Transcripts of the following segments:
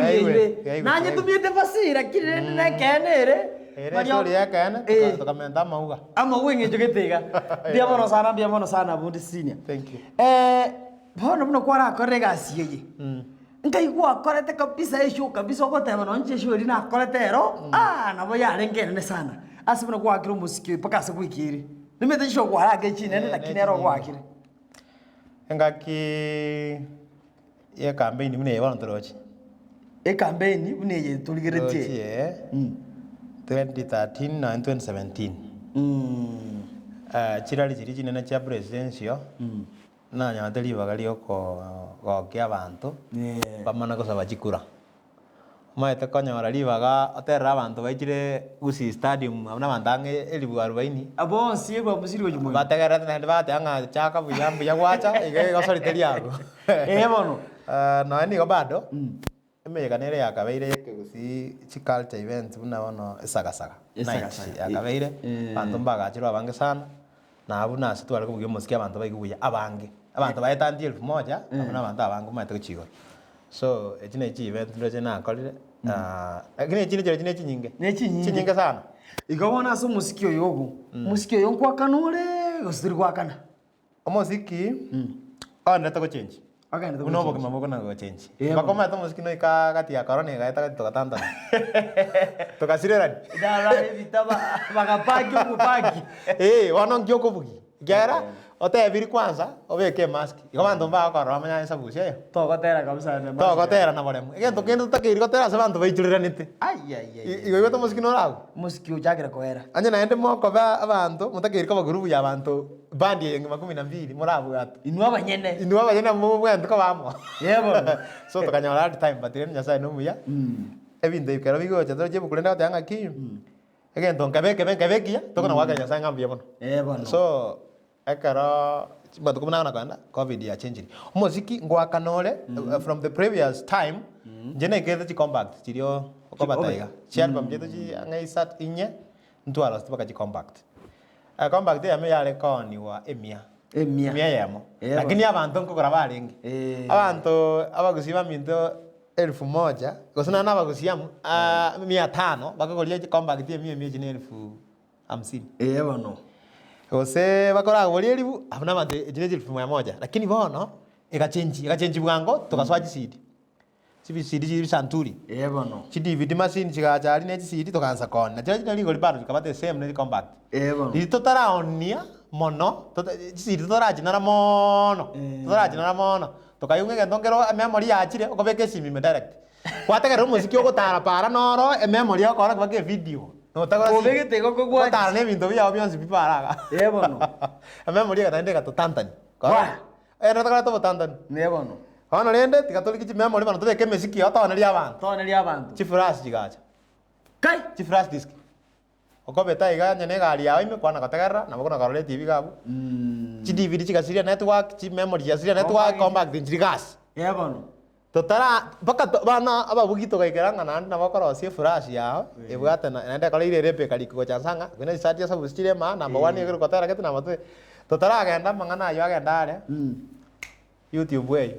Yaigwe, Nanyetumiete basi, lakini rende nekeene ere. Ere Maria- estori y'ekeene, Eh. toka- tokamenta amauga. Amauga eng'encho gete iga. Mbuya mono sana, mbuya mono sana Bundi Senior. Thank you. Eh, bono buna kwarakorire egasi eye, nkai gwakorete kabisa eshow kabisa ogoteba nonye inche eshow eria nakorete ero, ah nabo yarenge enene sana. Ase buna gwakire omosiki oyo mpaka ase gwekeire. Nimanyete chishow kwarake chinene Eh, lakini ne ero chinyinge. gwakire. Engaki Y'ekampeini buna eye bono toroche. Ekampeini buna eye torigeretie. Toroche ee, 2013 nonya 2017. Chirari chiria chinene chia presidential, nanyorete ribaga ria okogokia abanto, bamana gosaba chikura. Omanyete konyora ribaga oterere abanto baichire Gusii stadium abwo na abanto ang'e elifu arubaini. Bonsi ebwabusiri gochia moino. Bategererete naende bagateba ng'a chaka buya mbuya gwacha iga egosori teri abwo. Ee bono. Nonya nigo bado, emeyega nere yakabeire ya ekegusii chiculture events buna bono esagasaga night Esagasaga, yakabeire, eh. abanto mbagachirwe abange sana, na abwo nase tware kobugia omosiki abanto baigwe buya abange. Abanto baetantie elfu moja, abwo na abanto abange omanyete gochia igoro. So echi ne chievent ndoche nakorire, lakini echi nichire ne chinyinge. Ne chinyinge. Chinyinge sana. Igo bono ase omosiki oyo ogo, omosiki oyo nkoakana ore gose tori goakana? Omosiki, ogenderete gochenji. Ogenderete Buna gochenji. obogima bokona gochenji. Eh, Mpaka bono. omanyete omosiki noika gati ya corona egaeta gati togatantana. Togasirerani. Ndarora ebita ba- bagapaki obopaki. Eh, bono nki okobugia? Ekiagera, otebiri kwanza, obeke emask, igo abanto mbagokorora bamanye aye esabusia eye. Togotera kabisa na mask. Togotera na boremu. Egento kende totakeiri gotera ase abanto baichoreranete. Ai ai ai. Igo oigwete omosiki noro agwo? Omosiki ochakire koera. Onye naende mokoba abanto, motakeiri koba group ya abanto bandi eye engima kumi na mbili morabwate. Inwe abanyene. Inwe abanyene mobwenerete koba amo. Ee bono. So tokanyora hard time but rende Nyasaye nomuya, ebinto ebi ekero bigocha toroche ebuku rende agoteba ng'aki. Egento nkebe ekebe nkebe ekiya, tokona goakera Nyasaye ng'a mbuya mono. Ee bono. So, ekero chimatuko buna nagana kogenda, covid yachenchiri. Omosiki ngoakana ore from the previous time, inche naikerete chicompact chiria okobata iga. Chialbum chiaito chi ang'e isat inye, ntwaroseti mpaka chicompact. Ecompact eyemo yare kooniwa emia. Emia. Emia eyemo. Ee bono. Lakini abanto nkogora barenge. Ee. Abanto abagusii baminto Elfu moja, gose nonya na abagusia amo, mia tano, bakogoria chicompact emia emia echi na elfu hamsini. Ee bono. Gose bakoragoria elifu, abwo na abanto echi ne chielfu mia moja. Lakini bono, egachenji, egachenji bwango, togasoa chisidi. Chibisidi chiria ebisanturi. Ee bono. Chidvd machine chigacha aria ne chisidi togaansa koonia. Nachio chire rigori bado chikaba the same ne chicompact. Ee bono. Riria totaraonia mono, tota chisidi totarachinara moono, totarachinara moono, Tokaigwa ng'a egento nkero ememory yachire, okobeka esimi ime direct. Gwategerera omosiki ogotara para noro ememory egokora mpaka evideo. Notagora simu. Obegete igo kogwati. Ogotara na ebinto biago bionsi pi para iga. Ee bono. Ememory ega naende egatotantania. Wah! Ere tokoreta obotantani. Ee bono. Bono rende, tiga torike chimemory bono tobeke emesiki igo toonerie abanto. Toonerie abanto. Chiflash chigacha. Kai! Chiflash disk. Okobeta iga onye na egari yao ime kwana gotegerera nabo okona korora etibi iga abwo. Chidvd chigasiria network, chimemory chigasiria network, compact nchiri gasi. Ee bono. Totara mpaka to bono ababugi togaikera ng'a naende nabo okorosia eflash yao ebwate na naende ekero ere erepe ekarikwa gocha nse ang'a buna chisati esabusi chire emaa number one ekero gotera gete number two totaragenda amang'ana aywo agende are. YouTube eywo.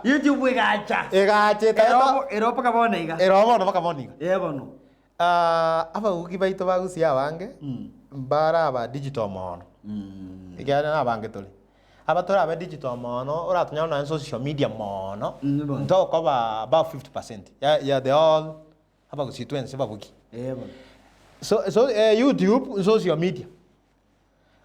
YouTube egacha. Egacha etaeta. Ero ero mpaka bono iga. Ero bono mpaka bono iga. Ee bono. Ah, abagugi baito ba Gusii abange, mbare aba digital mono. Ekiagera nabange tore. Aba tore abe digital mono, oratonyore nonye social media mono, Mm, bono. ntokoba above 50% ya ya the whole abagusii twensi babugi. Ee bono. So so eh, YouTube, social media.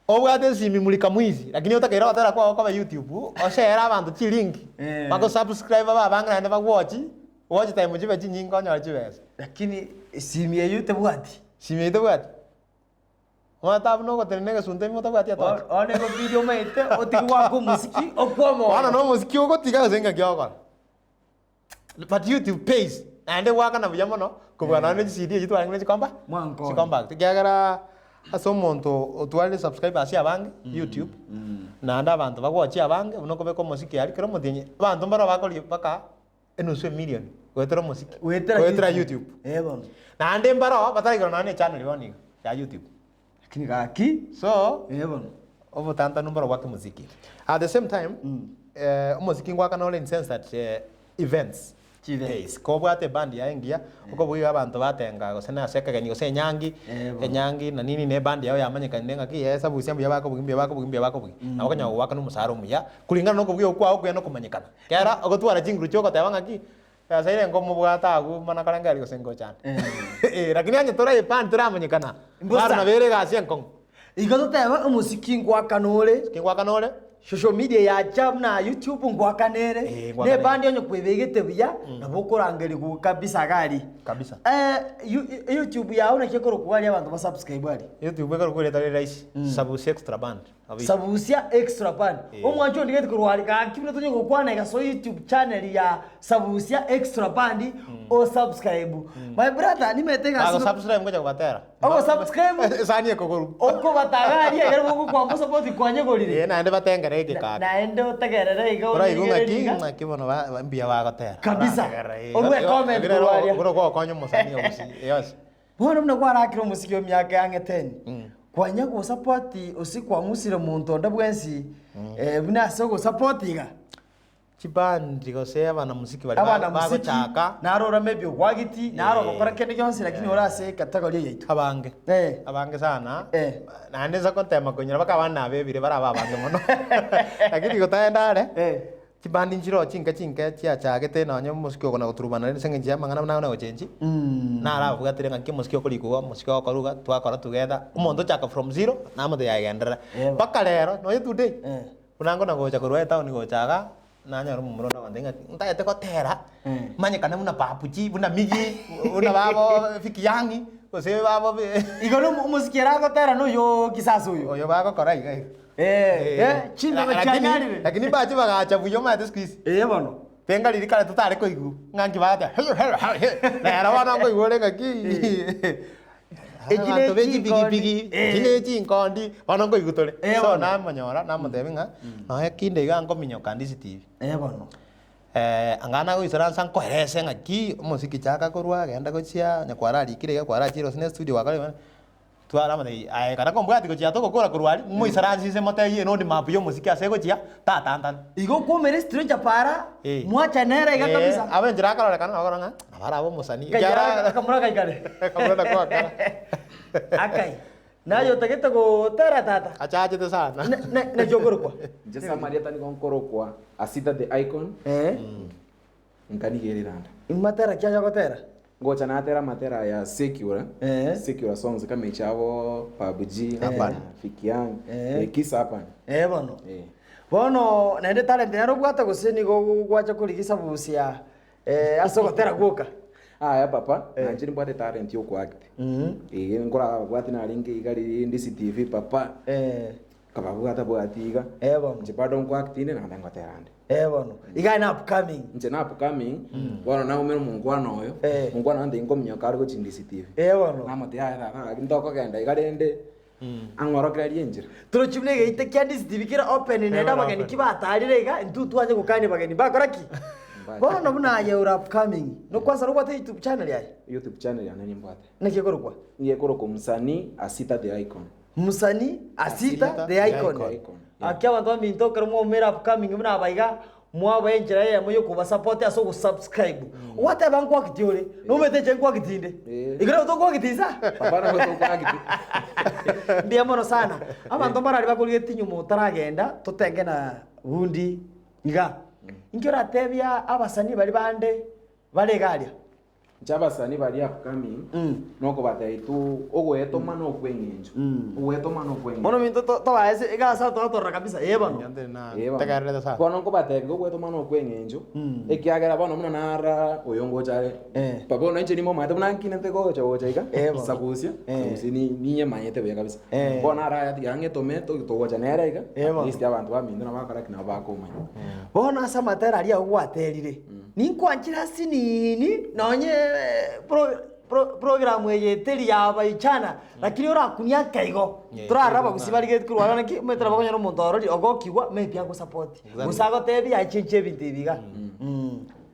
Obwate esimi mulika mwizi lakini otakeire ogotera kwao kobe YouTube oshere abanto chilink Eh. bago subscribe babe abange naende bagwochi watch time chibe chinyinge onyore chibesa. Lakini esimi eyio tebwati. Simi eyio tebwati? Omanyete abwo nogotenena egesunte ime otabwati etochi. Bono egobidi omanyete otige goaka omosiki okwama Bono na omosiki ogotiga gose ng'aki ogokora. But YouTube pays naende goakana buya mono kobua nonya ne chi CD echio twarenge ne chikomba Mwankonya. chicompact ekiagera ase omonto otwarire subscribers abange YouTube naende abanto bagochia abange buna okobeka omosiki aria kera omotienyi abanto mbaro bakoria mpaka enusu emilion goetera omosiki Goetera goetera YouTube. Eh bono. Naende mbaro bataraigora nonya ne echannel bono iga ya YouTube. Lakini gaki So eh bono. Obotantanu mboro bwa kemosiki. At the same time, eh, omosiki ngoakana ore in sense that eh, Events. Chievents. Yes, kobwate eband yaye engiya, okobugia iga abanto batenga gose na ase ekegeni gose enyangi, Eh, bono. enyangi na nini na eband yao yamanyekanire ng'aki eh esabusia mbuya bakobugia mbuya bakobugia mbuya bakobugia. Nabo okonyara gogoakana omosara omuya, kulingana na okobugia okwo kwao okuya na okomanyekana. Kera ogotwara chinguru chia ogoteba ng'aki, besa ere nkomobwata abwo mana korengereria gose ngochande. Eh, lakini onye tore eband toramanyekana, Mbosa. bado nabo ere egasi enkong'u. Igo totebe omosiki ngoakana ore. Ki ngoakana ore? Social media yacha buna YouTube ngoakana ere, Eh, ngoakana ere. ne ebandi onye kwebegete buya, nabo okorangerigwa kabisa iga aria. Kabisa. YouTube yao naki ekorokwa aria abanto ba subscribe aria? YouTube ekorokwa erieta rire rahisi, Sabusia Extra Band. Nabo igo. Sabusia Extra Band. Eh. Omwancho ondigeti korwa aria, gaki buna tonye gokwana iga soa YouTube channel ya Sabusia Extra Band, o subscribe. My brother, nimanyete egasi Bago subscribe ngocha kobatera. Ogo subscribe. Esani ekogoru. Okobataga aria ekero bogokwamba support kwanyegorire. Eh, naende batengere egekaka. Naende otegerere iga Oraigu origererie ng'aki iga. ng'aki bono ba- ba- mbuya bagotera. Kabisa. Orategerera, eh. Orue comment Ekero korwa aria. Buna ogokonya omosanii o Gusii, yonsi. Bono buna kwarakire omosiki o miaka ang'e ten, kwanya gosupport gose kwang'usire monto onde bwensi buna ase ogosupport iga. Chibandi gose abanamuziki baria Abana muziki, bagochaka. naro ore maybe ogwageti, naro Eh. ogokora kende gionsi lakini ore ase ecategory eye yaito. Abange. Eh. Abange sana. Eh. Naende nsa gotema konyora mpaka abana abebire barabe abange mono. Lakini gotaenda are, Eh. chibandi nchiroo chinke chinke chiachagete nonye omosiki oko na goturubana rende ase eng'encho ya amang'ana buna na gochengi, narabwatire ng'aki omosiki okorikwa iga, omosiki ogokorwa iga, twakora together, omonto ochaka from zero, namotebi aye genderera. Eh. Mpaka rero, nonye today. Eh. Buna nkona gocha korwa etown gocha iga, nanyora omomura onde ogontebia ng'a ntagete gotera, manyekane buna Babu G, buna Miggy, buna babo Vicky Young, gose babo be Igo na omosiki ere agotera na oyo kisasa oyo. Oyo bagokora iga iga. Eh, eh, chimbebe Lakini chianyarire. lakini mbache bagacha buya omanyete siku hizi. Eh bono. Tenga riria kare totare koigwa, ng'a nki bagoteba heyo heyo heyo heyo, nere bono nkoigwa ore ng'aki Echi ne abanto be chinkondi. chipigipigi, Eh. echi ne chinkondi, bono nkoigwa tore. Eh, So bono. namonyora namotebia ng'a nonya kinde iga nkominyoka ndisi TV. Eh bono. Anga nagoisaransa nkoerese ng'aki omosiki chaka korwa genda gochia onye kwararikire iga kwarachire gose ne estudio gwakora iga. Twara amotebia aye ekero kombwati gochia togokora korwa aria, moisaranse inse motebie eye roadmap ya omosiki ase egochia, tatantana. Igo okoumera estranger para, Eh. mwachane ere iga Eh, kabisa. abe enchera akarorekana nabo okora ng'a nabo arabe omosanii. Ekiagera akamura akaikare. Akamura nako akara. Akai. Naye otagete gotera tata. Achachete sana. Ne- ne- Naki okorokwa? Inche ase amarieta nigo nkorokwa Asita the Icon, Eh. nkaniga eriranda. Matera ki aye ogotera? Ngocha natera amatera aya secular, Eh. secular songs kama echiabo Pub G, Hapana. Vicky Young, Eh. eh, Kiss Hapana. Eh bono. Eh. Bono naende talent nere obwate gose nigo gwacha korigia esabusia eh, ase ogotera gwoka? Aya papa, nanche nimbwate talent ya okoact. Eh, nkorara ababwati narenge iga riria ndisi TV papa, Eh, nkababwata bwati iga. Eh bono. Inche bado nkoact inde naende ngotera ande. Eh bono. Iga na upcoming. Inche na upcoming, bono naumera omonkwana oyo, Eh. omonkwana oyo nkominyoka are gochia ndisi TV. Eh bono. Namotebi aye tata gaki ntokogenda iga rende, ang'orokererie enchera. Torochi buna egeita kia ndisi TV kere open naende abageni ki batarire iga, intwe twanye gokania bageni mbakora ki? Bono buna aye ore upcoming, nokwansa nobwate YouTube channel aye? YouTube channel yane nimbwate. Naki ekorokwa? Nigo ekorokwa Msanii Asita the Icon. Msanii Asita the Icon. The Icon, yeah. Aki abanto baminto ekero mwaumera upcoming buna aba iga, mwabaa enchera eyemo ya okobasupport ase ogosubscribe. Gwateba nkwagiti ore, nomanyete inche nkwagiti inde. Eh. Igo nabo tokwagiti insa? Papa nabo tokwagiti. Mbuya mono sana. Abanto mbarari bakorigetie nyuma otaragenda, totenge na bundi iga. Inki oratebia abasanii baria bande bare iga aria? Inche abasani baria upcoming nokobatebia tu ogoetoma na okweng'encho ogoetoma na okweng'encho Bono minto to- tobae ase iga ase toratorora kabisa ee bono. Inche na Ee bono. tegererete sana. Bono nkobatebia ogoetoma na okweng'encho ekiagera bono buna nara oyo ngocha are Eh. papa bono inche nimomanyete buna nkinete gocha gocha iga Eh bono. sabusia Eh. sabusia ni ninyemanyete buya kabisa Eh. bono araya tiga ng'etome to- togocha nere iga Eh bono. at least abanto baminto nabo bakora ki nabo bakomanya Bono ase amatera aria gwaterire, Ninkwanchire ase nini nonye program eye teri ya baichana lakini orakunie ake igo torarore abagusii barigetie korwa aroro naki omanyete nabo okonyora omonto ororire ogokigwa maybe agosupport gose agotebie achenche ebinto ebi iga.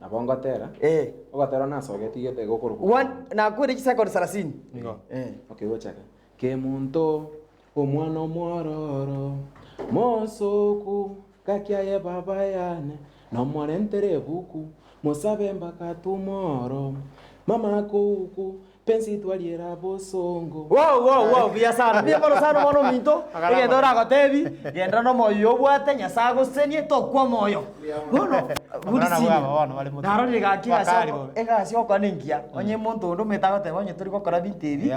Nabo ngotera, Eh. ogotera nasogetie gete gokorokwa One nakwere chisekondi sarasini. Nigo. Eh. Okay gochaka. Kemunto Omwana omwororo, mosoku, gaki aye baba yane, nomorentere ebuku, Mosabe mpaka tomorrow Mama kouku pensi twariera bosongo. Wow wow wow buya sana mbuya mono sana omwana ominto egento oragotebi genda nomoyo oyo obwate nyasae agosesenie tokwa omoyo bono good senior narorire gaki egasi oko egasi ogokora nengiya onye omonto onde omanyete agoteba onye tori gokora binto ebi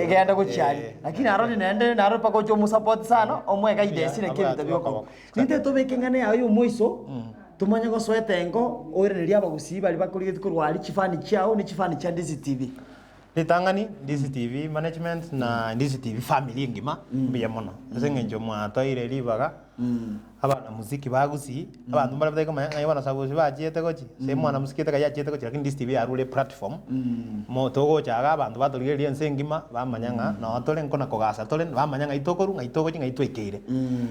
genda gochia aria lakini narorire naende narorire mpaka oche omosupport sana omoe guidance naki ebinto bigokorwa. Nintete tobeke eng'ana yago ya omoiso Tomanye gosoa etengo, oiranerie abagusii baria bakorigetie korwa aria chifani chiao ne chifani chia Ndizi TV. Ritang'ani, Ndizi TV management na Ndizi TV family engima mbuya mono ase eng'encho mwatoire ribaga abanamuziki ba Gusii, abanto mbare batari komanya ng'ai bono Sabusi bachiete gochia, ase mwanamuziki gete kai achiete gochia lakini Ndizi TV yarure eplatform mo togocha iga abanto batorigereria ense engima bamanya ng'a noo tore nkona kogasa tore bamanya ng'ai tokorwa ng'ai togochia ng'ai twaikeire.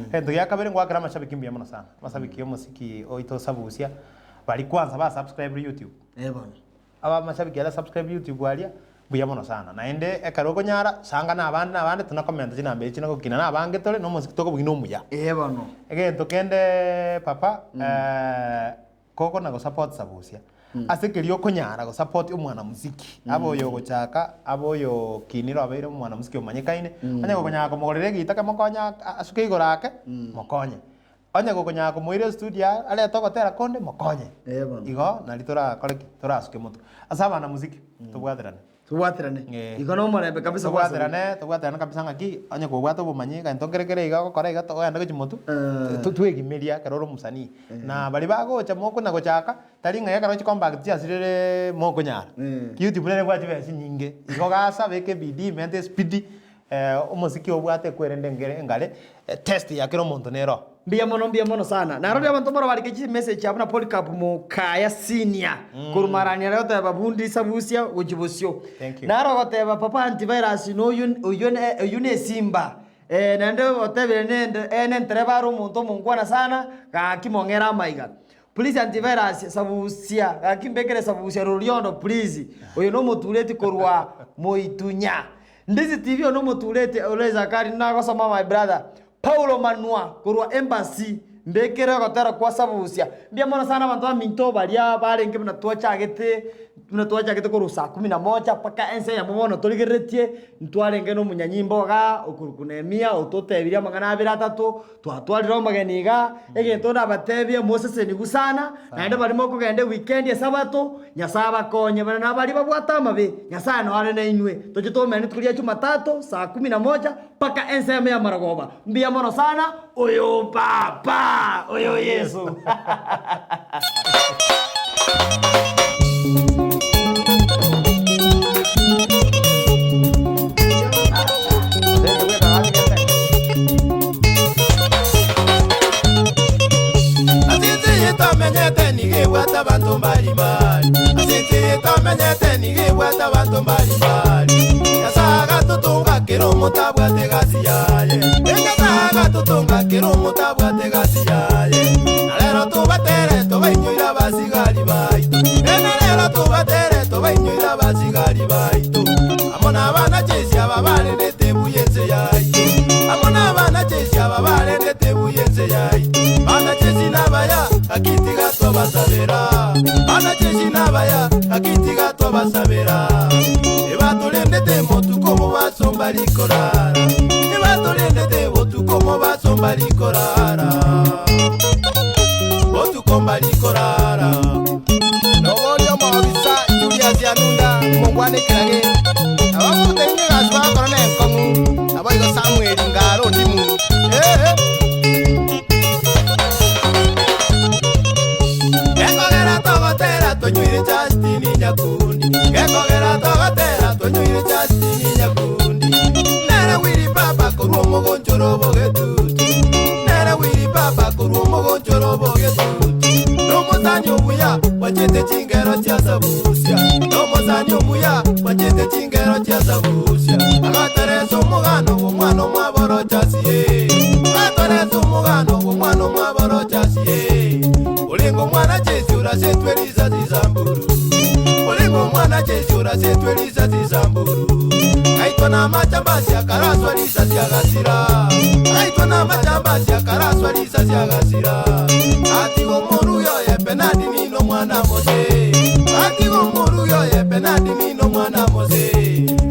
Egento gia kabere ngoakera amashabiki mbuya mono sana. Amasabiki y'omosiki oito Sabusia baria kwanza ba subscribe YouTube. Eh bono. Aba amashabiki aria subscribe YouTube aria mbuya mono sana. Naende ekero okonyara sanga na abande na abande tuna komenta chinamba echi china gokina na abange tore na omosiki tokobugia na omuya. Eh bono. Egento kende papa kogona go support Sabusia ase keria okonyara go support omwana muziki abe oyo ogochaka abe oyo okinire obeire omwana muziki omanyekaine onye gokonyara komogorera egita kemokonye asuke igoro ake mokonye. Onye gokonyara komoira estudio arete ogotera konde, mokonye. Eh bono. Igo nari torakore ki? Torasuke motwe. Ase abanamuziki, tobwaterane. Tobwaterane. Eh. Igo nomorembe kabisa gwasabire. Tobwaterane, tobwaterane kabisa ng'aki, onye kobwate obomanyi egento nkere kere iga ogokora iga togende gochia motwe, twegimeria ekero ore omosanii. Na baria bagocha mokona gochaka, tari ng'a ekero chicomeback chiasirire mokonyara. YouTube nere ebwate chibesa chinyinge, igo gasa beka ebidii, menta espidi, Omosiki obwate ekwerende engere engare, test ya kera omonto nero oo. Mbuya mono mbuya mono sana. Narorire abanto mbaro barike chimessage abwo na Polycarp Mokaya Senior korwa Marani aria goteba bundi sabusia gochia bosio. Thank you. Naro ogoteba papa antivirus noyio oyio oyio ne esimba eh naende otebire nende eh nentereba are omonto omongwana sana gaki mong'ere amaiga. Please antivirus sabusia gaki mbekere sabusia roriondo please. Oyo nomotureti korwa Moitunya. Ndizi TV one omotureti ore Zakari nagosoma my brother Paulo Manwa korwa embassy mbekere ogotera kwa Sabusia mbuya mono sana abanto baminto baria barenge buna twachagete buna twachagete korwa saa kumi na moja mpaka ense eyemo bono torigereretie ntwarenge na omonyanyimbo igaa okorokwa Nehemia ototebirie amang'ana abere atato Twatwarire omogeni iga, egento ndabatebie, mosesenigwe sana, naende baria mokogenda ewikendi esabato, Nyasae abakonye. Buna nabaria babwate amabe, Nyasae nao are nainwe. Toche toumere rituko ria Jumatatu, saa kumi na moja, mpaka ensemo ya marogoba. Mbuya mono sana, oyo Papa, oyo Yeso. Ase ense eye tomenyete nigo ebwate abanto mbarimbari. Ase ense eye tomenyete nigo ebwate abanto mbarimbari. Nyasae agatotonga kera omonto abwate egasi yaye. Nyasae agatotonga kera omonto abwate egasi yaye. Na rero tobatere tobainyoire abasigari baito. Na rero tobatere tobainyoire abasigari baito. Amo nabana chesi aba barendete buya ense yaito. Amo nabana chesi aba barendete buya ense yaito. Bana chesi nabaya, gaki tiga twabasabera. Bana chesi nabaya, gaki tiga twabasabera. Ebatorendete motuko mobaso mbari korara. Ebatorendete botuko mobaso mbari korara. Botuko mbari korara. Noboria omobisa Julius Anunda, omongwana ekerage, abamotebirie egasi bagokora nenkong'u, naboigo Samweli ngare ondimu. Ee. Gekogera togotera tonyoire Justin Nyakundi. Gekogera togotera tonyoire Justin Nyakundi. Nere Willy Papa korwa omogonchoro obogetutu. Nere Willy Papa korwa omogonchoro obogetutu. Nomosani omuya bwachete chingero chia Sabusia. Nomosani omuya bwachete chingero chia Sabusia. Agateresa omogano bw'omwana omwabo Rochas eh. Agateresa omogano bw'omwana omwabo Rochas eh. Orenge omwana Jesi orasetwe risasi Samburu. Orenge omwana Jesi orasetwe risasi Samburu. Aitwa namachambasi akaraswa risasi agasira. Aitwa namachambasi akaraswa risasi agasira. Atiga omorugi oye. Benadini nomwana mose Batiga omorugi oye Benadini nomwana mose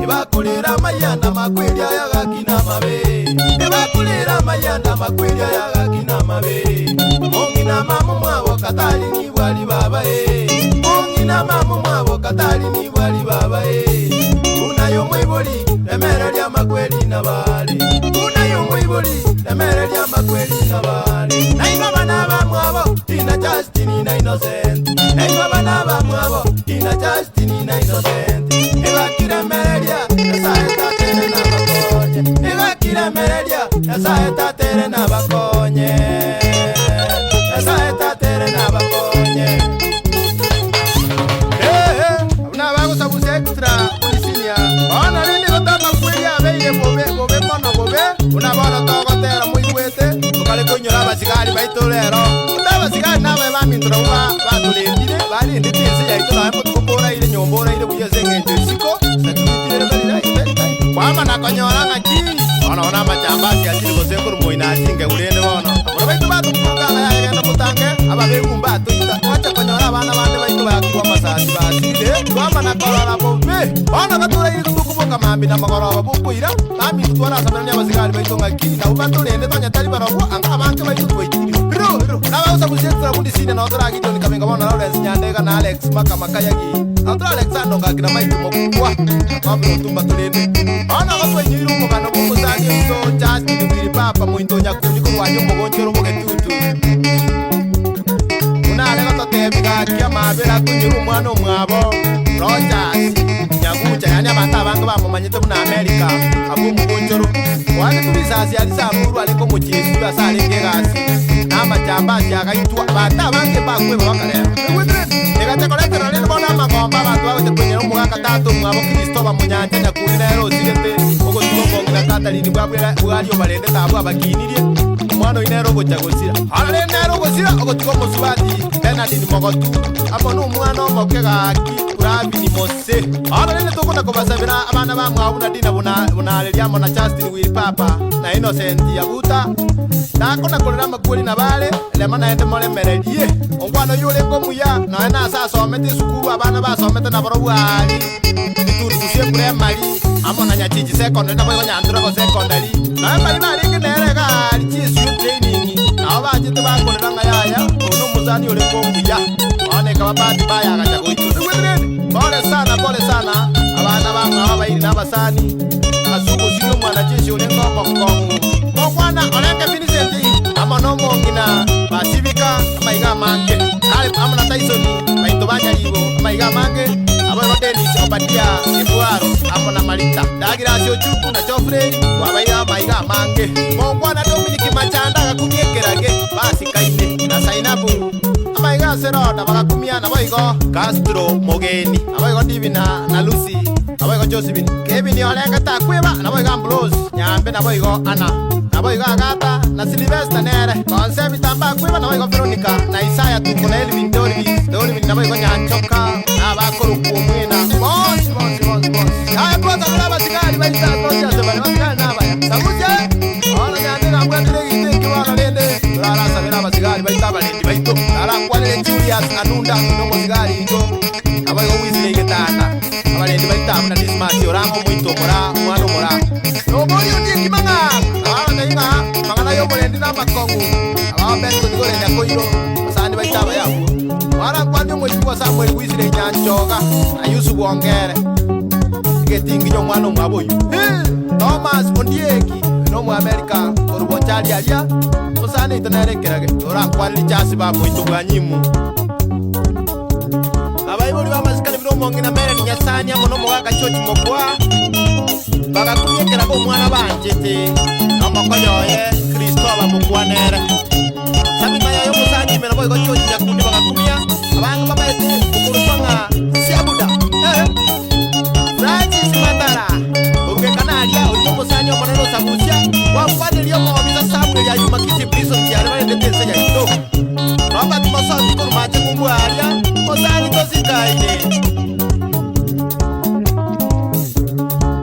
Ebakorera amayanda makweri aya gaki namabe Ebakorera amayanda makweri aya gaki namabe Mong'ina mama omwabo katari nibwari baba eh. Mong'ina mama omwabo katari nibwari baba eh. Buna yomoibori remere riamakweri nabare Buna yomoibori remere riamakweri nabare Nainwe abana bamwabo tina Justin na Innocent Nainwe abana bamwabo tina Justin na Innocent Ebakiremereria Nyasaye tatere nabakonye Ebakiremereria Nyasaye tatere nabakonye Nyasaye tatere nabakonye Buna bagosabusa extra polisinia bono rende gotama kweri abeire bobe bobe mono bobe buna bono togotera moigwete tokare koinyora abasigari baito rero ota abasigari nabae baminto nabo batorendire barendete ense yaito naye motuko koraire nyomba oraire buya ase eng'encho isiko security ere very right, very tight. Kwamana konyora ng'aki bono bono amachamba asiachire gose korwa moino achinge burende bono aboro baito batokungana yagenda motange ababegu mbatoita gwacha konyora abana bande baito bakirwa amasasi basirire twamana korora bobe bono gatoraire tukuboka mambi na magoroba bokoira baminto twarasaberania abasigari baito ng'aki nabo batorende tonya tari barobwo anga abange baito twaitire iro iro nabagosabusia bundi sine no toragitoni kabenga bono Lawrence Nyandega na Alex Makamakayagi no Alexander ngakina maito mokwa mabiro tumba torende bono gotwainyire omogano bw'omosani oito Justin Wili Papa mointo nyakundi korwanya omogonchoro bogetutu unare gototebi gaki amabera akonyora omwana omwabo Rogers Nyagucha yani abanto abange bamomanyete buna America abwo omogonchoro wake turisasi ari Samburu arenge omochiesu ase arenge egasi na amachamba ase agaitwa abanto abange bakweba bakareba egacha koretera rende bono amagomba abanto bagocha kwenyera omogaka tata omwabo Kristo bamonyancha nyakundi nere osirete ogotuga omong'ina Catherine bwari obarende tabwo abakinirie omwana oyo nere ogocha gosira oro rende nere ogosira ogotuga omosubati Bernardine Mogotu amo na omwana omoke gaki Bravini Mose oro rende tokona kobasabera abana bamwabo buna Dina bunareria amo na Justin Wili Papa na Innocent Yabuta nakona korera amakweri nabare rema naende moremererie omwana oyo orenge omuya naye nase asomete esukuru abana basomete naboro bwari etundu gusie primary amo na Nyachiji secondary nabo igo Nyanturego secondary naye bari barenge nere egari chiesuo training nabo bachete bakorera ng'a yaya oyo nomosani orenge omuya bono ekaba bahati mbaya agacha goitwa Nigweterende pole sana pole sana abana bamwabo abairi na abasani ase ogosiria omwana jeshi orenge omokong'u mokwana orenge Vincent amo na omong'ina basibika amaiga amange Caleb amo na Tyson baito banyaribo amaiga amange abo Dennis Obadia Ebwaro amo na Marita Dagira ase Ochuku na Geoffrey wabaire amaiga amange mokwana Dominic Machanda agakumia ekerage basikaine na Sainabu amaiga ase Roda bagakumia nabo igo Castro Mogeni nabo igo Divina na Lucy nabo igo Josephine Kevin orenge takweba nabo igo Ambrose Nyambe nabo igo Anna nabo igo Agata na Sylvester nere Konse bitamba kweba nabo igo Veronica na Isaya Tuko na Elvin Dolvin nabo igo Nyanchoka nabakorokwa omwena bonsi bonsi bonsi bonsi aya kwanza bari abasigari baita bonsi ase bari basigari nabaya sabusia ono nyande nabwatire egite eki bono rende turarasabera abasigari baita abarendi baito arakwanire Julius Anunda nomosigari igo abo igo wisire egetanda abarendi baita abo na Dismas oranga omoito omora omwana omora nobori ondieki mang'ang'a abana ing'a mang'ana ya omorendi na amakong'u abao Benson gorenda koiro basani baita abayabwo mwarakwania omochibwa Samuel wisire Nyanchoga na Yusuf Ongere egetinginyo omwana omwabo oyo Thomas Ondieki nomo America korwa aria mosani ito nere ekerage torakwanire chasi bamoito bwanyimu abaibori bamasikani bire omong'ina Melanie Nyasani amo nomogaka George Mokwa bagakumia ekerago omwana banchete nomokoyoye Kristo bamokwanere Sabima yayo mosani ime nabo igo George Nyakundi bagakumia abange bamaete okorokwa ng'a Siabuda Francis Matara ongekanaria oyo omosani omonene osabusia wakwaneria omobisa Samuel ayuma Kisii prison chiare barendete ense yaito Robert Mosoti korumache ng'umbwaria mosani tosikaine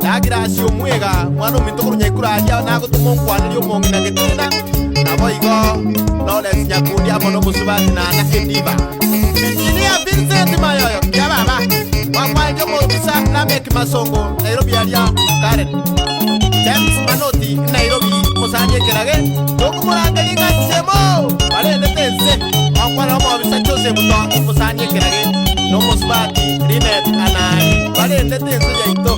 Dagirasi omwega mwana ominto koru nyaikuraria nagotuma onkwaneria omong'ina getina nabo igo Lawrence Nyakundi amo nomosubati nana Ediva Vincent Mayoyo kiababa Gwakwanire omobisa Lameck Masongo Nairobi aria Karen James Manoti Nairobi mosani ekerage tokomorangeria ng'a Chemo barendete ense Gwakwanera omobisa Joseph Toki mosani ekerage na omosubati Linet Anari barendete ense yaito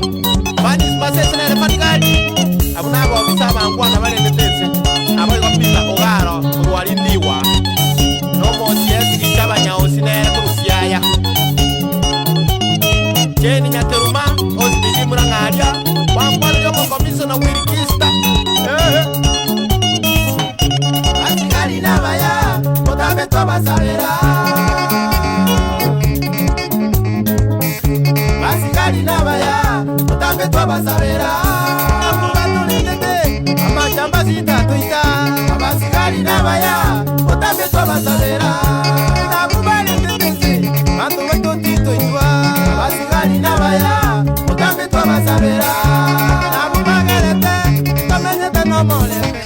Fanis Masese nere Fanikari abwo nabobisa abankwana barendete ense Naboigo Peter Ogaro korwa Rindiwa na omosiesi Gicha-Banyaosi nere korwa Siaya. Jane Nyakeruma, OCPD Murang'aria, gwankwaneria omokomisona Willy Kista. Eeh. Asigari nabaya, botambe twabasabera. Asigari nabaya, botambe twabasabera. Abwo batorendete, amajambazi tatoita. Abasigari nabaya, botambe twabasabera. Nabwo barendete ense, banto baito titoitwa. Abasigari nabaya, botambe twabasabera. Nabwo bagerete, bamenyete nomorembe.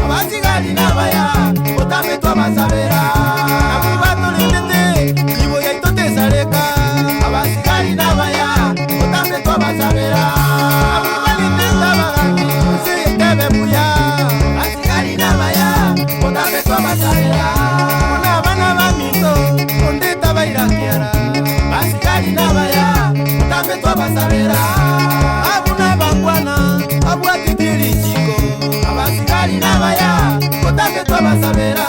Abasigari nabaya, botambe twabasabera. Nabwo batorendete, nibo yaito tesareka. Abasigari nabaya, botambe twabasabera. Abwo barendete abagambi, ense etebe buya. Abasigari nabaya, botambe twabasabera. Buna abana baminto, onde tabaira kiara. Abasigari nabaya, botambe twabasabera. Abuna bangwana, abwatete richiko. Abasigari nabaya, botambe twabasabera.